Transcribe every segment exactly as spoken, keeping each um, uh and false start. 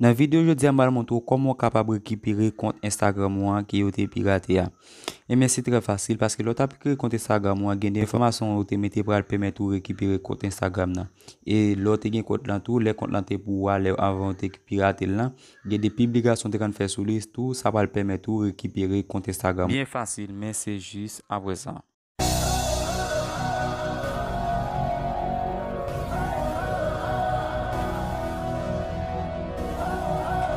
Nan videyo jodi a, m pral montre w kòman w kapab rekipere kont Instagram ou an ke yo te pirate a. Ebyen, se trè fasil, paske lè w t ap kreye kont Instagram ou an, gen de enfòmasyon ou te mete pral pèmèt ou rekipere kont Instagram nan. E lè w te gen kont lan tou, lè kont lan te pou ou a, lè avan w te pirate l lan, gen de piblikasyon w te konn fè sou li tou, sa pral pèmèt ou rekipere kont Instagram. Byen fasil, men se jis apre sa.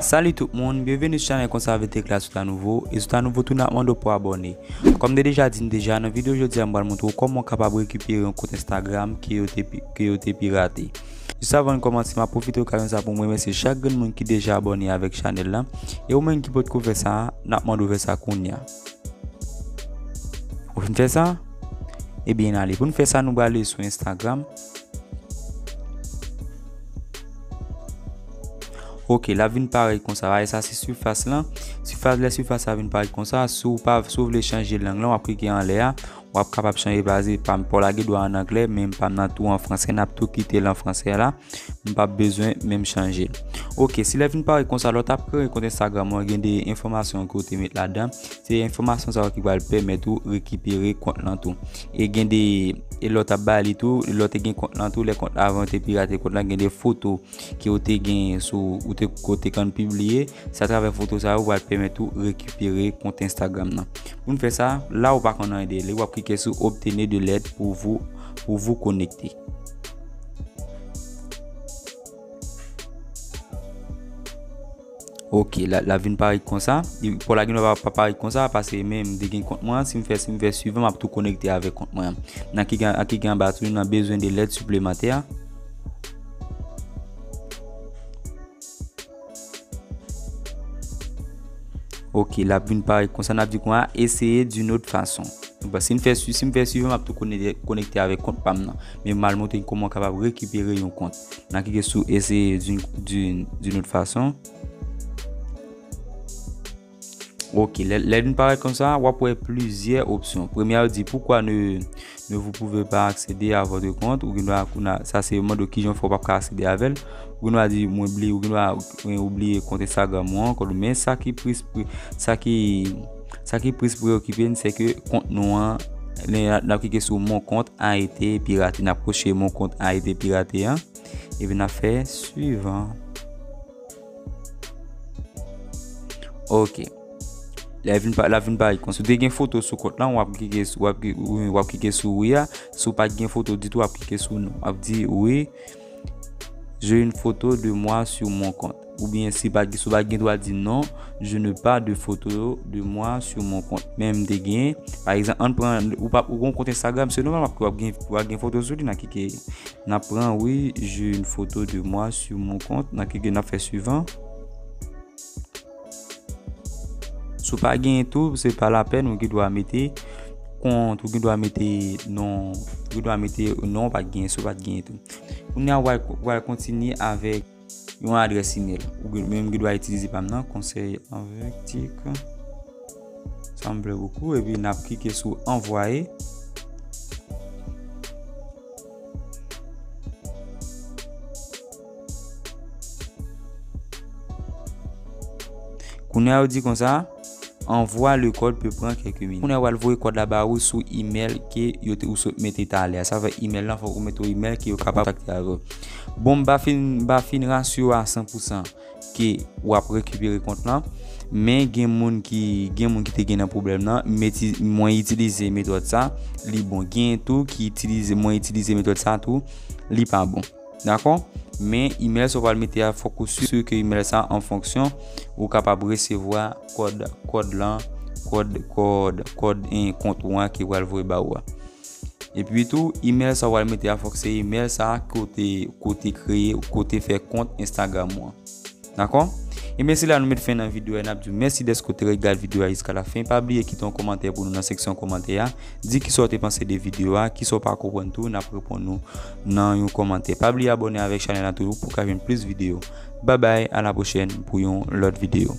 Salut tout moun, byenveni sou chanèl Konsa avèk Tekla. Si w ta nouvo, e si w ta nouvo tou, n ap mande w pou abòne. Kòm m te deja di n deja, nan videyo jodi a, m pral montre w kòman w kapab rekipere yon kont Instagram ke yo te pi-, ke yo te pirate. Jis avan n kòmanse, m ap pwofite okazyon sa pou m remèsye chak grenn moun ki deja abòne avèk chanèl la. E ou menm ki potko fè sa, n ap mande w fè sa kounye a. Ou fin fè sa? Ebyen, ale. Pou n fè sa, nou prale sou Instagram. Ok, l ap vin parèt konsa. Sa se sifas lan. Sifas, lè sifas la vin parèt konsa, si w pa, si w vle chanje lang lan, w ap klike anlè a. W ap kapab chanje, pa egzanp, pa w la gen dwa an anglè, men pa m nan tou an fransè, n ap tou kite l an fransè la. M p ap bezwen menm chanje l. Ok, si lè vin parèt konsa, lè w t ap kreye kont Instagram ou an, gen de enfòmasyon ke w te met ladan. Se enfòmasyon sa yo ki pral pèmèt ou rekipere kont lan tou. E gen de, e lè w t ap bay li tou, lè w te gen kont lan tou, lè kont la avan yo te pirate kont lan, gen de foto ke w te gen sou, ou te, ke w te konn pibliye. Se atravè foto sa yo pral pèmèt ou rekipere kont Instagram nan. Pou n fè sa, la ou pa konn anyen de li, w ap klike sou obtenir de l'aide pour vous, pour vous connecter. Ok, la, la vin parèt konsa. Li, pou la gen pa, pa parèt konsa, paske menm m te gen kont mwen, si m fè, si m fè suivant, m ap tou konekte avèk kont mwen. Nan ki gen, ki gen anba tou, nan besoin de l'aide supplémentaire. Ok, l ap vin parèt konsa, n ap di konsa, essayer d'une autre façon. Bon, si m fè sui-, si m fè suivant, m ap tou konekte, konekte avèk kont pa m nan. Men m al montre n kòman w kapab rekipere yon kont. N a klike sou essayer d'une, d'une, d'une autre façon. Ok, lè, lè l vin parèt konsa, w ap wè plizyè opsyon. Premye a, yo di, pourquoi ne, ne vous pouvez pas accéder à votre compte? Ou gen dwa, kounye a, sa se mande w kijan w fè w p ap ka aksede avè l. Ou gen dwa di, mwen bliye, ou gen dwa, mwen oubliye kont Instagram ou an ankò, men sa ki plis, sa ki, sa ki plis preokipe n, se ke kont nou an, lè n ap klike sou mon compte a été piraté, n ap koche mon compte a été piraté an, epi n ap fè suivant. Ok. Lè vin pa, la vin parèt konsa. Si w te gen foto sou kont lan, w ap klike sou, w ap, w ap klike sou wi a. Si w pa t gen foto ditou, w ap klike sou non. W ap di wi, j'ai une photo de moi sur mon compte. Oubyen si pa, si w pa gen dwa di non, je n'ai pas de photo de moi sur mon compte. Men m te gen, pa egzanp, ann pran, ou pa, ou gen yon kont Instagram, se nòmal w ap, w ap gen, w ap gen foto sou li, n a klike. N ap pran, wi, j'ai une photo de moi sur mon compte. N a klike, n ap fè suivant. Si w pa genyen tou, se pa lapèn, ou gen dwa mete kont, ou gen dwa mete non, ou gen dwa mete non, ou pa t genyen, si w pa t genyen tou. Kounye a, w al, w al kontinye avèk yon adrès imèl. Ou gen, menm gen dwa itilize pa m nan, konsèy avèk tik. Sa m vle bokou, epi n ap klike sou anvwaye. Kounye a, yo di konsa, envoie le code peut prendre quelques minutes. Kounye a, yo al voye kòd la ba ou sou imèl ke yo te, ou sot mete talè a. Sa vle imèl lan, fòk ou mete yon imèl ke yo kapab kontakte avè w. Bon, m pa fin, m pa fin rasire w a san pou san ke w ap rekipere kont lan. Men gen moun ki, gen moun ki te gen nan pwoblèm nan. Meti-, mwen itilize metòd sa, li bon. Gen tou ki itilize, mwen itilize metòd sa tou, li pa bon. Dakò? Men imèl sa w pral mete a, fòk ou si ke imèl sa an fonksyon ou kapab resevwa kòd, kòd lan, kòd, kòd, kòd, en, kont ou an ke yo pral voye ba ou a. Epi tou, imèl sa w al mete a, fòk se imèl sa ke w te, ke w te kreye, ke w te fè kont Instagram ou an. Dakò? Ebyen, se la nou met fen nan videyo a, n ap di w mèsi dèske w te ret gade videyo a jiska la fen. Pa bliye kite yon kòmantè pou nou nan seksyon kòmantè a. Di kisa w te panse de videyo a, kisa w pa konprann tou, n ap reponn ou nan yon kòmantè. Pa bliye abòne avèk chanèl la tou pou w ka jwenn plis videyo. Babay, a la pwochèn pou yon lòt videyo.